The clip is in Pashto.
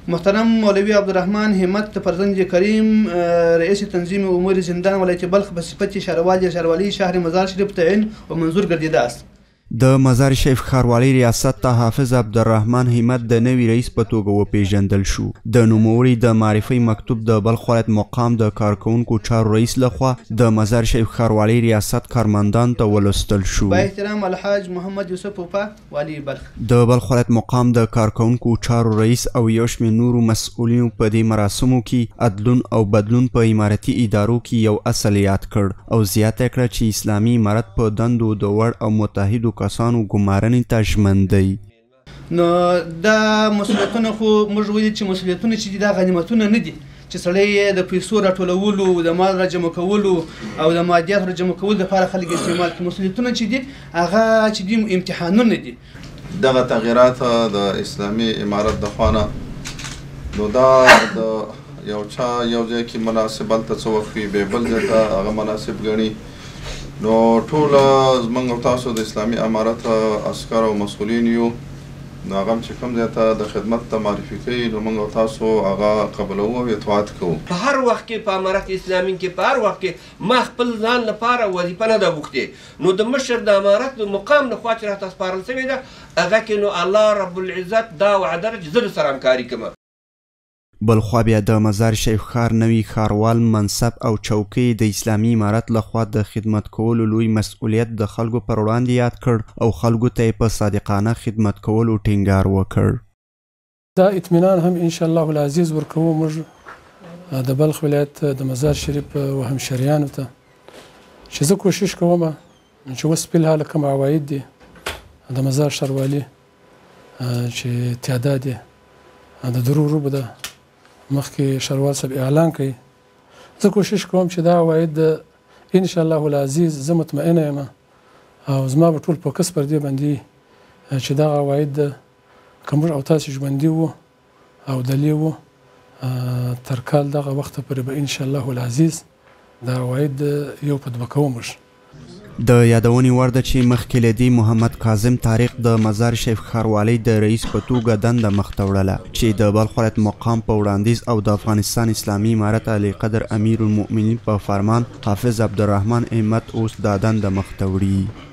محترم مولوي عبدالرحمن همت فرزند کریم رئیس تنظیم امور زندان ولایت بلخ به صفت شهروال شهروالی شهر مزار شریف تعیین و منظور گردیده است. د مزار شریف ښاروالۍ ریاست ته حافظ عبدالرحمن همت د نوي رئیس په توګه وپېژندل شو. د نوموړي د معرفۍ مکتوب د بلخ ولایت مقام د کارکوونکو چارو رئیس لخوا د مزار شریف ښاروالۍ ریاست کارمندانو ته ولوستل شو. با احترام الحاج محمد یوسف وفا والي بلخ. د بلخ ولایت مقام د کارکوونکو چارو رئیس او یو شمېر نورو مسؤلینو په دې مراسمو کې ادلون او بدلون په امارتي ادارو کې یو اصل یاد کړ او زیاته کړه چې اسلامي امارت په دندو د وړ او متحدو کسانو ګمارنې ته ژمن دی. نو دا مسؤلیتونه خو موږ ویلي چې مسؤلیتونه چې دي دا غنیمتونه نه دي چې سړی یې د پیسو راټولولو، د مال راجمع کولو او د مادیاتو راجمع کولو دپاره خلک استعمال کړي. مسؤلیتونه چې دي هغه چې دي امتحانونه دي. دغه تغییرات د اسلامي امارت د خوا نه نو دا د یو چا یو ځای کې مناسب هلته څه وخت وي، بیا بل ځای ته هغه مناسب ګڼي. نو ټوله زمونږ او تاسو د اسلامي امارت عسکر او مسؤلین یو، نو هغه هم چې کوم ځای ته د خدمت ته معرفي کوي نو موږ او تاسو هغه قبلوو او اطاعت کوو. په هر وخت کې په امارت اسلامي کې په هر وخت کې ما خپل ځان لپاره وظیفه نه ده غوښتې، نو د مشر د امارت د مقام لخوا چې راته سپارل شوې ده هغه کې نو الله رب العزت دا وعده ده چې زه درسره همکاري کوم. بلخوا بیا د مزار شریف ښار نوي ښاروال منصب او چوکۍ د اسلامي امارت لخوا د خدمت کولو لوی مسؤلیت د خلکو پر وړاندې یاد کړ او خلکو ته یې په صادقانه خدمت کولو ټینګار وکړ. دا اطمینان هم ان شاء الله العزیز ورکوو موږ د بلخ ولایت د مزار شریف و همشهریانو ته چې زه کوشش کوم چې اوس په الحال کوم عواید دي د مزار ښاروالي چې تعداد یې د درو روبو ده مخکې ښاروال صاحب اعلان کوي، زه کوشش کوم چې دا عواید ان شاء الله العزیز زه مطمئنه یم او زما به ټول فوکس پر دې باندې چې دغه عواید که موږ او تاسې ژوندي وو او دلې وو تر کال دغه وخته پورې به ان شاء الله العزیز دا عواید یو په دوه کوو موږ. د یادونې وړ ده چې مخکې له دې محمد کاظم طارق د مزار شریف ښاروالۍ د رئیس په توګه دنده مخته وړله چې د بلخ ولایت مقام په وړاندیز او د افغانستان اسلامي امارت عالیقدر امیرالمؤمنین په فرمان حافظ عبدالرحمن همت اوس دا دنده مخته وړي.